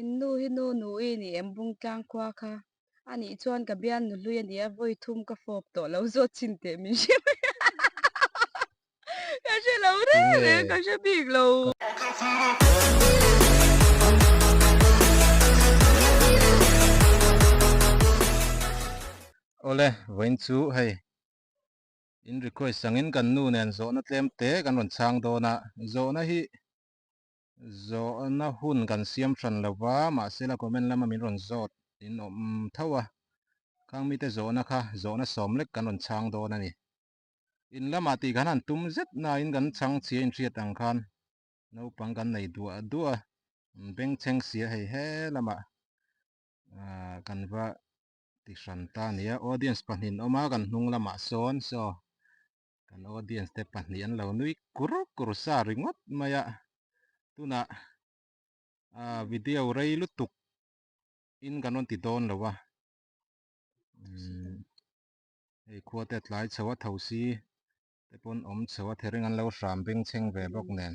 In nu hi nu nui ni em Bungtlang khua kha a nih chuan ka bial nu hlui a nia vawi thum ka fawp tawh lo zawt chin teh min hre mai a ka hre lo reng reng ka hre bik lo. Awle vawiin chu hei in request angin kan nu nen zawhna tlem te kan rawn chhang dawn a zawhna hi Zawhna hun kan siam hran lo va, mahse la comment lama min rawn zawt in awm tho a, khang mite zawhna kha zawhna sawm lek kan rawn chhang dawn a ni. In lamah tih kan han tum zet nain kan chhang chhia inhriat ang khan naupang kan nei duah duah a, bengchheng sia hei he lamah kan va ti hran ta a ni a, audience pahnih an awm a kan hnung lamah sawn saw Kan audience te pahnih an lo nui kur kur sa ringawt mai a, tunah ah video rei lutuk in kan rawn ti dawn lo a, umm hei khua te a tlai chho a tho si te pawn awm chho a thereng an lo hram beng chheng ve bawk nen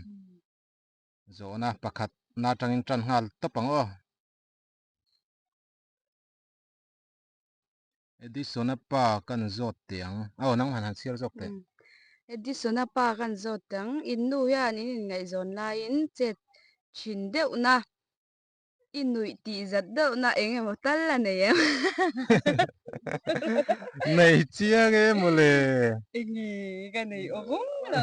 zawhna pakhat na atangin tan nghal tawp ang aw. Edisona pa kan zawt teh ang. Aw nang han han chhiar zawk teh. Edisona pa kan zawt teh ang. In nu hian in inngaihzawn laiin chet thin deuhna, i nuih tih zat deuhna eng emaw tal a nei em? Nei chiang e mawle. Enge ka nei aw vung lo.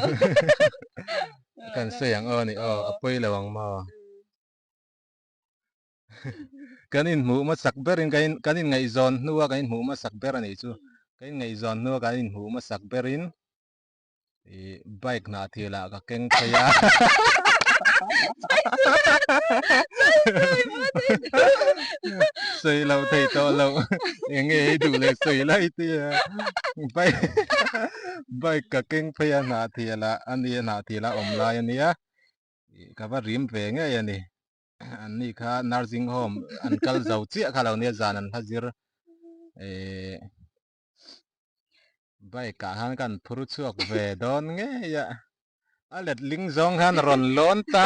Kan sawi ang aw ni aw, a pawi lo ang maw. Kan inhmuh hmasak berin kan in kan inngaihzawn hnua kan inhmuh hmasak ber a nih chu. Kan inngaihzawn hnua kan inhmuh hmasak berin ih bike hnah thilah ka keng phei a. Sawi loh thei tawh loh eng nge hei duh leh sawi lai te a bike bike ka keng phei a hnah thilah a nia hnah thilah awm lai a nia ih ka va rim ve ngei a ni. An ni kha nursing home an kal zo chiah kha lo nia zan an hla zir eh bike ah khan kan phur chhuak ve dawn ngei a a letling zawng khan a rawn lawn ta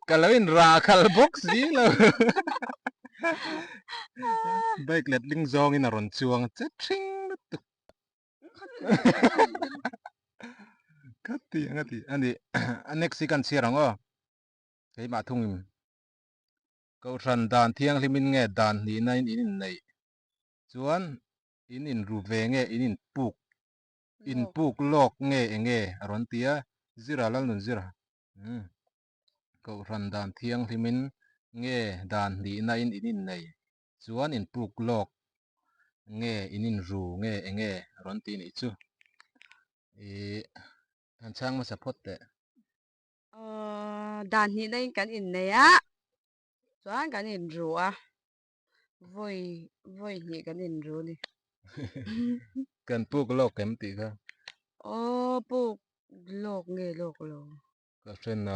ka lo in rah khalh bawk si lo bike letling zawngin a rawn chuang che thing lutuk. Ka ti ang a ti a ni a next hi kan chhiar ang aw. Keimah thungin Kohhran dan thianghlimin nge dan hnihna in in inneih chuan in inru ve nge in inpuk inpuk lawk nge enge a rawn ti a, Zira Lalnun Zira umm Kohhran dan thianghlimin nge dan hnihna in in inneih chuan inpuk lawk nge in inru nge enge a rawn ti nih chu ih han chhang hmasa phawt teh. Aw dan hnihna in kan innei a chuan kan inru a vawi vawi hnih kan inru a ni. Kan puk lawk em tih kha. Aw puk lawk nge lawk lo. Ka hre na.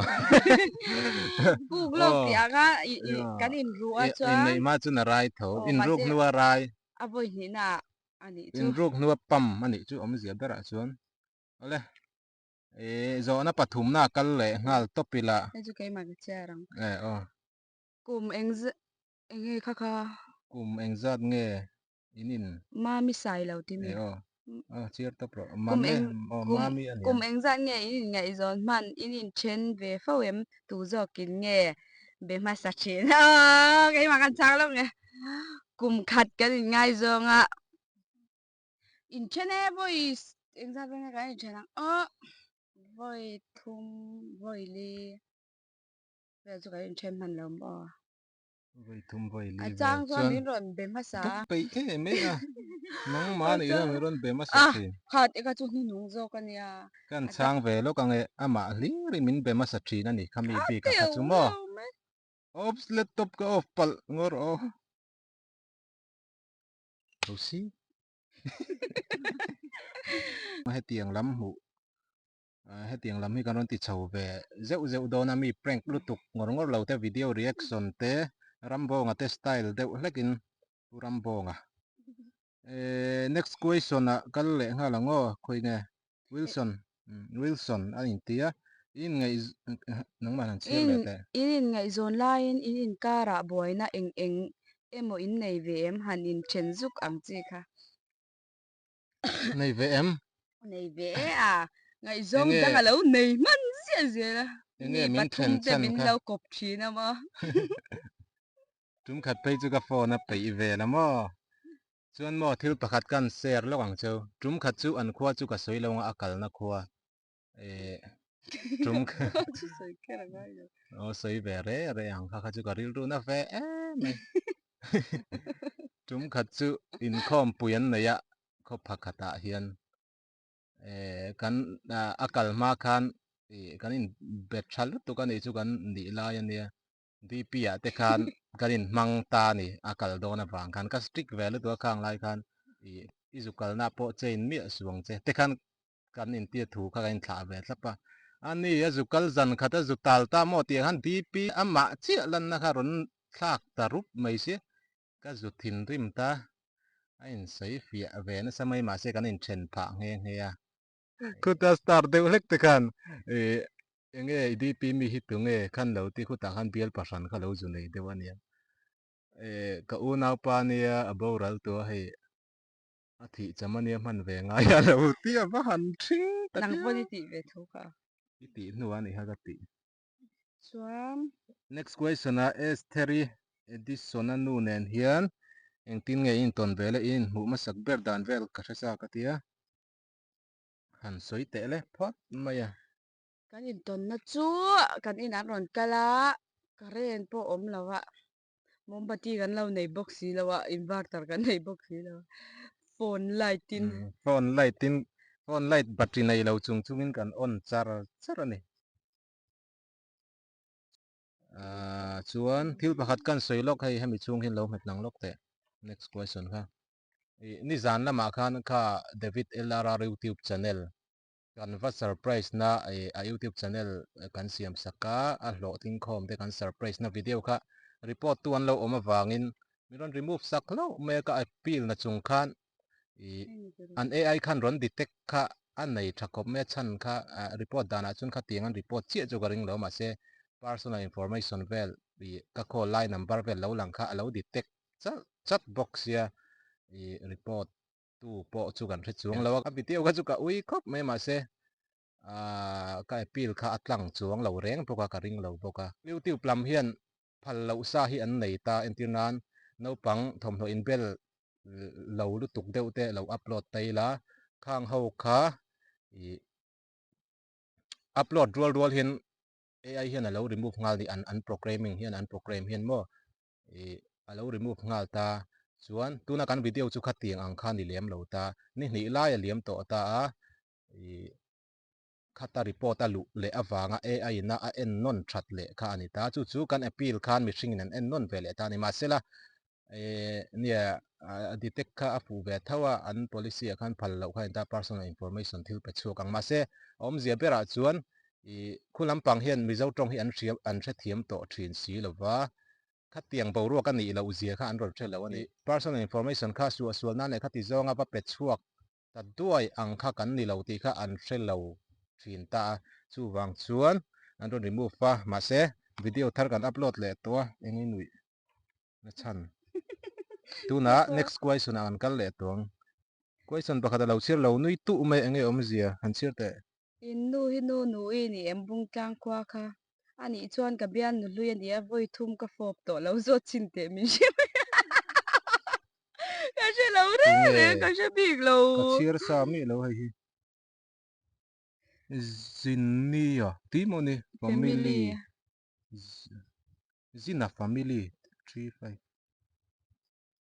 Puk lawk tih ah khan i i kan inru a chuan. Inneih hma chuan a rai tho. Inruk hnua rai. A vawi hnihna ah a nih chu. Inruk hnua pam a nih chu awmzia berah chuan. Awle. Ih zawhna pathumna a kal leh nghal tawp ila. Hei chu keimah ka chhiar ang. Eh aw. Kum eng eng nge kha kha? Kum eng zat nge in in? Mami sai lo ti mi. Eh aw. Aw chhiar tawp rawh. Mame aw mami a nia. Kum eng zat nge in in ngaihzawn hman in in then ve fo em? Tu zawkin nge be hmasa thin? Aw keimah kan chhang lo nge. Kum khat kan in ngaizawng a. Inthen e vawi engzat vel nge kan inthen ang aw vawi thum vawi li vel chu kan inthen hman lo maw aw. Vawi thum vawi li A chang chuan min rawn be hmasa a. Ka peih em em a nangmah anih chuan min rawn be hmasa thin. Kha te kha chu hnuhnung zawk a nia. Kan chhang ve lawk ang e amah hlir in min be hmasa thin a ni kha mi bik a kha chu maw. Oops laptop ka off palh ngawr aw. Lo si. Hetiang lam hmuh hetiang lam hi kan rawn ti chho ve zeuh zeuh dawn a mi prank lutuk ngawr ngawr lo te video reaction te Rambawnga te style deuh hlek in Pu Rambawnga eh next question ah kal leh nghal ang aw khawi nge Wilson Wilson a inti a. In ngaih nangmah han chhiar leh teh. In inngaihzawn laiin in inkarah buaina eng eng emaw in nei ve em? Han inthen zuk ang chi kha. Nei ve em? Nei ve e a, ngaihzawng dang a lo nei hman ziah zel a. Enge min then chhan kha? Mi pathum te min lo kawp thin a maw? Tum khat phei chu ka phone a peih vel a maw? Chuan maw thil pakhat ka han share lawk ang cheu. Tum khat chu an khua chu ka sawi lo anga a kalna khua. Eh tum aw sawi ve re re ang kha kha chu ka rilru na ve em mai. Tum khat chu inkhawm pui an nei a khaw pakhatah hian eh kan a kal hma khan ih kan in bet tha lutuk a nih chu kan nih lai a nia. DP ah te khan kan in hmang ta a ni a kal dawn avang khan ka strict ve lutuk a khang lai khan ih i zu kalna pawh chain miah suh ang che te khan kan intir thu kha kan inthlah ve thlap a a ni a zu kal zan khat a zu tal ta maw tih ang khan DP amah chiah lanna kha rawn thlak ta rup mai sia ka zu thinrim ta a insawi fiah ve nasa mai mahse kan inthen phah nghe nghe a. Khuta star deuh hlek te khan ih enge i DP mi hi tunge khan lo ti khutah khan bial pahran kha lo zu nei deuh a nia. Ih ka unaupa nia a boral tua hei a thih cham a nia hman ve ngai a lo ti a va han thing tak Nang pawn i tih ve tho kha. I tih hnu a nih kha ka tih. Chuan. Next question ah Estheri Edison a nu nen hian engtin nge i intawn vel a i inhmuh hmasak ber dan vel ka hre chak a tia. Han sawi teh le phawt mai a. Kan intawnna chu kan inah an rawn kal a, current pawh awm lo a, mombati kan lo nei bawk si lo a, inverter kan nei bawk si lo a, phone light in. Phone light in, phone light battery nei lo chung chungin kan on char char a ni. Ahh chuan thil pakhat kan sawi lawk hei hemi chhung hian lo hmet lang lawk teh next question kha. Ih nizan lamah khan kha David LRR youtube channel kan va surprise na ih a youtube channel kan siam sak a a hlawhtling khawm te kan surprise na video kha report tu an lo awm avangin min rawn remove sak hlauh mai a ka appeal na chung khan ih an AI khan rawn detect kha a nei tha khawp mai a chhan kha ah report danah chuan khatiang an report chiah chu ka ring lo mahse personal information vel ih ka call lai number vel lo lang kha a lo detect chat chat bawk sia ih report tu pawh chu kan hre chuang lo a a video kha chu ka ui khawp mai mahse ahh ka appeal kha a tlang chuang lo reng bawk a ka ring lo bawk a youtube lam hian phal loh sa hi an nei ta entir nan naupang thawmhnaw inbel lo lutuk deuh te lo upload ta ila khang ho kha ih upload rual rual hian AI hian a lo remove nghal ni an an programming hian an program hian maw ih a lo remove nghal ta chuan tuna kan video chu khatiang ang kha ni lem lo ta ni hnih lai a liam tawh ta a ih khata report a luh leh avanga AI in a a en nawn that leh kha a ni ta chu chu kan appeal khan mihring in an en nawn ve leh ta a ni mahsela ih nia a detect kha a fuh ve tho a an policy ah khan phal loh kha a ni ta personal information thil pe chhuak ang mahse a awmzia berah chuan ih khu lampang hian Mizo tawng hi an hria an hrethiam tawh thin si lova khatiang boruak a nih loh zia kha an rawn hre lo a ni. Personal information kha suahsual nan leh khati zawnga va pe chhuak ta duai ang kha kan ni lo tih kha an hre lo thin ta a, chuvang chuan an rawn remove a, mahse video thar kan upload leh tawh a, eng i nuih na chhan. Tunah next question ah kan kal leh tawh ang. Question pakhat a lo chhiar lo nui tuh mai eng nge awmzia han chhiar teh. In nu hi nu nui ni em Bungtlang khua kha a nih chuan ka bial nu hlui a nia vawi thum ka fawp tawh lo zawt chin teh min hre mai ka hre lo reng reng ka hre bik lo. Ka chhiar sa miah lo hei hi. Zinnia tih maw ni family Zina family 35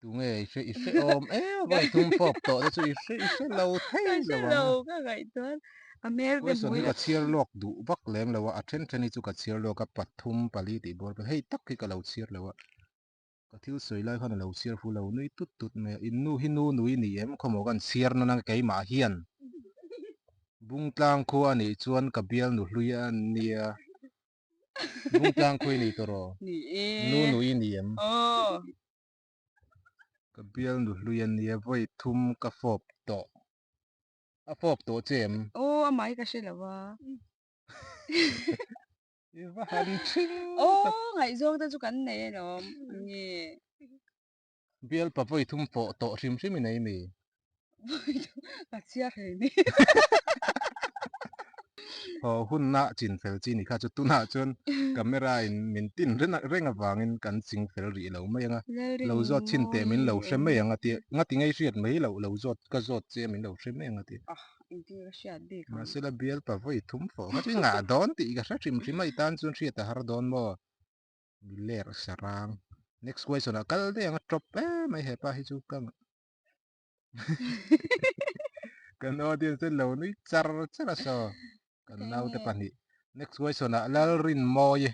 Tunge i hre i hre awm em vawi thum fawp tawh te chu i hre i hre lo thei lo ang. Ka hre lo ka ngaih chuan a hmel te Question hi ka chhiar lawk duh vak lem lo a, a then then hi chu ka chhiar lawk a pathum pali tih bawr vel hei tak hi ka lo chhiar lo a, ka thil sawi lai khan a lo chhiar fu lo nui tut tut mai a, in nu hi nu nui ni em khawmaw kan chhiar nawn a keimah hian Bungtlang khua a nih chuan ka bial nu hlui a nia. Bungtlang khawi ni tawh rawh. Ni e. Nu nui ni em? Aw. Ka bial nu hlui a nia vawi thum ka fawp tawh. A fawp tawh che em? Aw amah hi ka hre lo a. I va han ṭhing tak. Aw ngaihzawng te chu kan nei alawm nge. Bialpa vawi thum pawh tawh hrim hrim i nei mi? Vawi thum ka chhiar hlei ni. Haw hunna chin fel chi ni kha chu tunah chuan camera in min tin reng avangin kan ching fel rih lo mai ang a. Lo zawt chhin teh min lo hre mai ang a tia ngati ngei hriat mai loh lo zawt ka zawt che min lo hre mai ang a tia. Engtin ka hriat bik ang. Mahse la bialpa vawi thum fawh kha chu i ngah dawn tih ka hre hrim hrim a i tan chuan hriat a har dawn maw? Mi ler sarang. Next question ah kal daih ang a tawp em mai hepa hi chu ka kan audience te lo nui char char a saw kan naute pahnih. Next question ah Lalrinmawi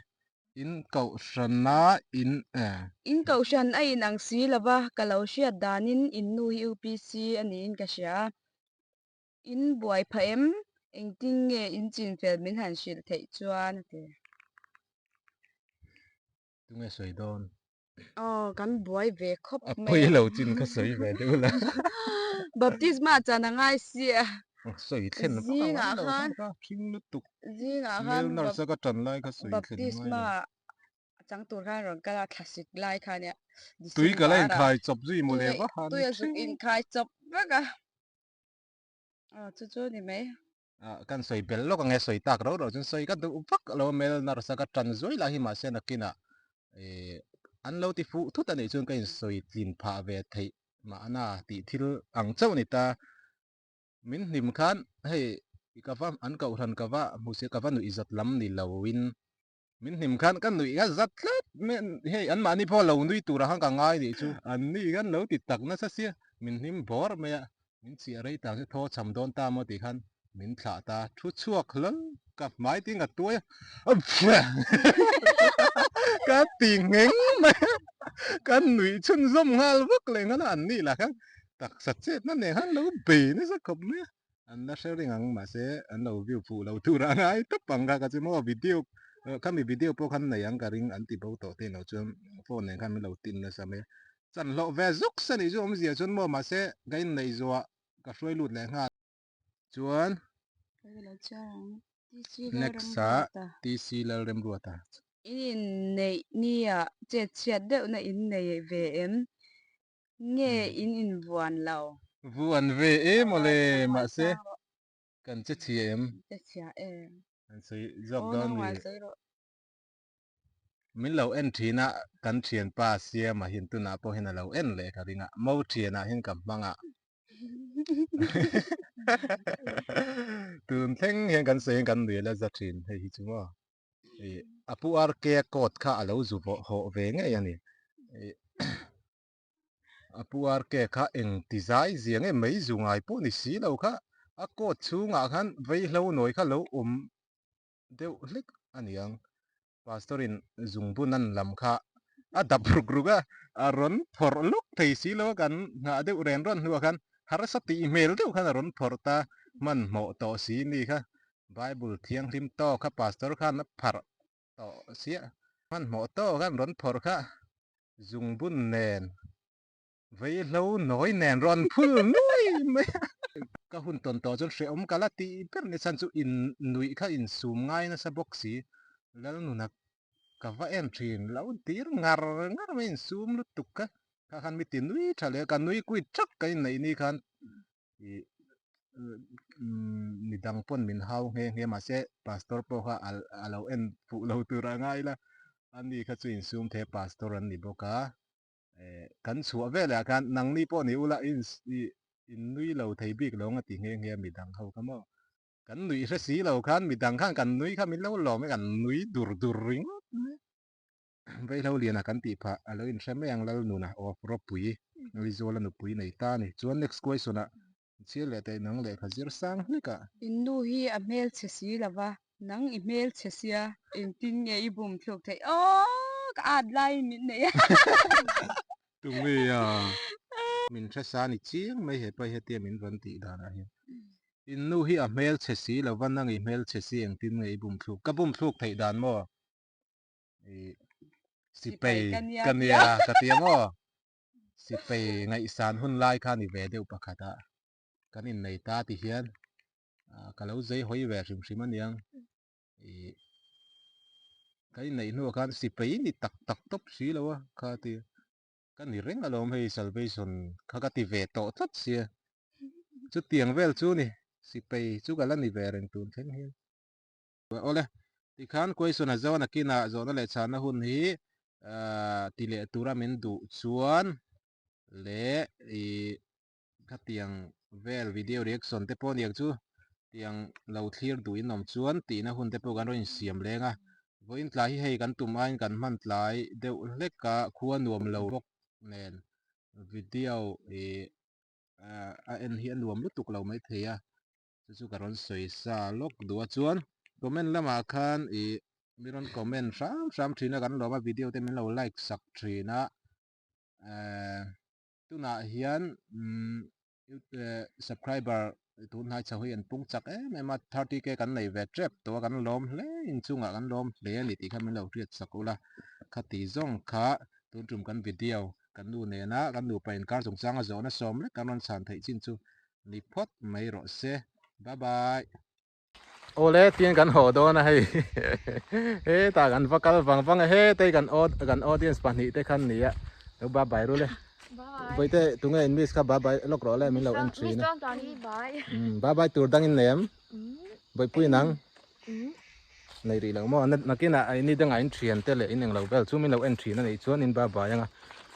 in kohhrana in eh. In kohhran a in ang si lova ka lo hriat danin in nu hi UPC a niin ka hria a. In buai phah em? Engtin nge in chinfel min han hrilh theih chuan a ti. Tunge sawi dawn? Aw, kan buai ve khawp mai a. A pawi lo chin kha sawi ve deuh la. Baptisma chan a ngai si a. Sawi thlen vak a ngai lo kha ka hring lutuk. Zingah khan Male nurse a ka tan lai kha sawi thlen a ngai lo. Baptisma chang tur khan rawn kal a, thlasik lai kha nia. Tui ka la inkhai chawp zui mawle va han Tui a zuk inkhai chawp vek a. Aw chu chu ni mai. Ah kan sawi bel lawk ang e sawi tak rau rau chuan sawi ka duh vak lo a mel nurse a ka tan zuai lah hi mahse nakinah eh an lo ti fuh thut a nih chuan ka insawi tlin phah ve theih mahna tih thil ang chauh a ni ta. Min hlim khan hei ka va an kohhran ka va hmu si ka va nuih zat lam ni loin Min hnim khan ka nuih a zat tlat mai a, hei an mahni pawh lo nui turah khan ka ngai nih chu. An ni khan lo ti tak nasa sia, min hnim bawr mai a, min chiah rei tak chu thaw cham dawn ta maw tih khan min thlah ta, thu chhuak hlal ka hmai ting a tuai a, ka ti ngheng mai a, ka nuih chhunzawm nghal vak leh nghal a, an ni lah khan taksa chetna nen khan lo bei nasa khawp mai a. An la hre ring ang mahse an lo view fuh lo tur a ngai tawp ang kha ka chu maw video khami video pawh khan nei ang ka ring an ti bo tawh te lo chuan phone nen khan min lo tin nasa mai a chan hlawh ve zuk sa nih chu awmzia chuan maw mahse ka inneih zuah ka hruai lut leh nghal chuan next ah TC Lalremruata. In inneih nia chet chhiat deuhna in nei ve em? Nge in invuan lo? Vuan ve em aw le, mahse kan che chhia em? Che chhia em. Kan sawi zawk dawn mi. Min lo en thin a, kan thianpa Siama hian tunah pawh hian a lo en leh ka ring a, mo thianah hian ka hmang a. Tun thleng hian kan sawi hian kan nui la za thin hei hi chu maw. A pu RK coat kha a lo zu hawh ve ngei a ni. A pu RK kha eng ti zai zia nge mai zu ngai pawh ni si lo kha a coat chhungah khan vaihlo nawi kha lo awm deuh hlek a ni ang. Pastor in zungbun an lam kha a dap ruk ruk a, a rawn phawrh lawk thei si lo a kan nghah deuh ren rawn hnuah khan harsa tih hmel deuh khan a rawn phawrh ta hmanhmawh tawh si ni kha. Bible thianghlim tawk kha pastor khan a pharh tawh chiah. Hmanhmawh tawk khan rawn phawrh kha zungbun nen vaihlo nawi nen rawn phul nuai mai a. Ka hun tawn tawh chuan hrehawm ka la tih ber ni chhan chu in nuih kha insum ngai nasa bawk si. Lalnuna ka va en thin lo tir ngar ngar mai insum lutuk kha. Kha khan mi ti nui tha leh ka nui kuit thak ka inneih ni khan ih midang pawn min hau nghe nghe mahse pastor pawh kha a lo en fuh lo tur a ngai la ani kha chu insum the pastor an ni bawk a eh kan chhuah vel ah khan nangni pawh ni ula in ih in nui lo thei bik lo ang a ti nghe nghe a midang ho kha maw kan nuih hre si lo khan midang khan kan nui kha min lo lawm e kan nui dur dur ringawt mai. Vaihlo liana kan tih phah a lo inhre mai ang Lalnuna aw ropui Aizawla nupui nei ta a ni. Chuan next question ah chhiar leh teh nang lehkha zir sang hlek ah. In nu hi a hmelchhe si lo va, nang i hmelchhe sia engtin nge i bum thluk theih aw ka at laiin min nei a. Tunge a min hre sa ni chiang mai hepa hi hetia min rawn tih danah hian. In nu hi a hmelchhe si lo va, nang i hmelchhe si engtin nge i bum thluk? Ka bum thluk theih dan maw? Sipai ka nia ka ti ang aw. Sipai ngaihsan hun lai kha ni ve deuh pakhat a. Kan innei ta ti hian ka lo zei hawi ve hrim hrim a niang. Ih ka inneih hnuah khan sipai ni tak tak tawp si lo a kha ti ka ni reng alawm hei salvation kha ka ti ve tawh tlat sia chutiang vel chu ni sipai chu ka la ni ve reng tun thleng hian awle tikhan question a zo a nakinah zawhna leh chhanna hun hi ah ti leh tura min duh chuan leh ih Khatiang vel video reaction te pawh aniang chu tiang lo thlir duh in awm chuan tihna hun te pawh kan rawn insiam leng a, vawiin tlai hi hei kan tum aiin kan hman tlai deuh hlek a, khua nuam lo bawk nen video ih a en hi a nuam lutuk lo maithei a, chu chu ka rawn sawi sa lawk duh a chuan comment lamah khan ih mi rawn comment hram hram thin a kan lawm a video te min lo like sak thin a ehh. Tunah hian subscriber tun hnai chho hi an pung chak em em a, 30k kan nei ve tep tawh a, kan lawm hle inchungah kan lawm hle a ni tih kha min lo hriat sak ula, khati zawng kha tun tum kan video kan nu nena kan nupa inkar chungchanga zawhna sawm lek kan rawn chhan theih chin chu ni phawt mai rawh se, bye bye. Awle tiang kan haw dawn a hei hetah kan va kal vang vang a hetei kan kan audience pahnih te khan nia lo bye bye rul e bawihte tunge in miss kha bye bye lawk rawh le min lo en thin a bye bye tur dangin nei em bawihpui nang nei rih lo maw nakinah ni dangah in thian te leh in englo vel chu min lo en thin a nih chuan in bye bye anga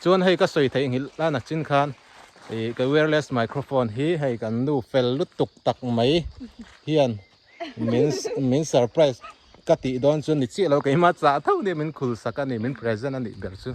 chuan hei ka sawi theih nghilh a nachin khan Ih ka wireless microphone hi hei kan nu fel lutuk tak mai hian min min surprise ka tih dawn chu ni chiah lo keimah chah tho nia min khul sak a ni min present a nih ber chu.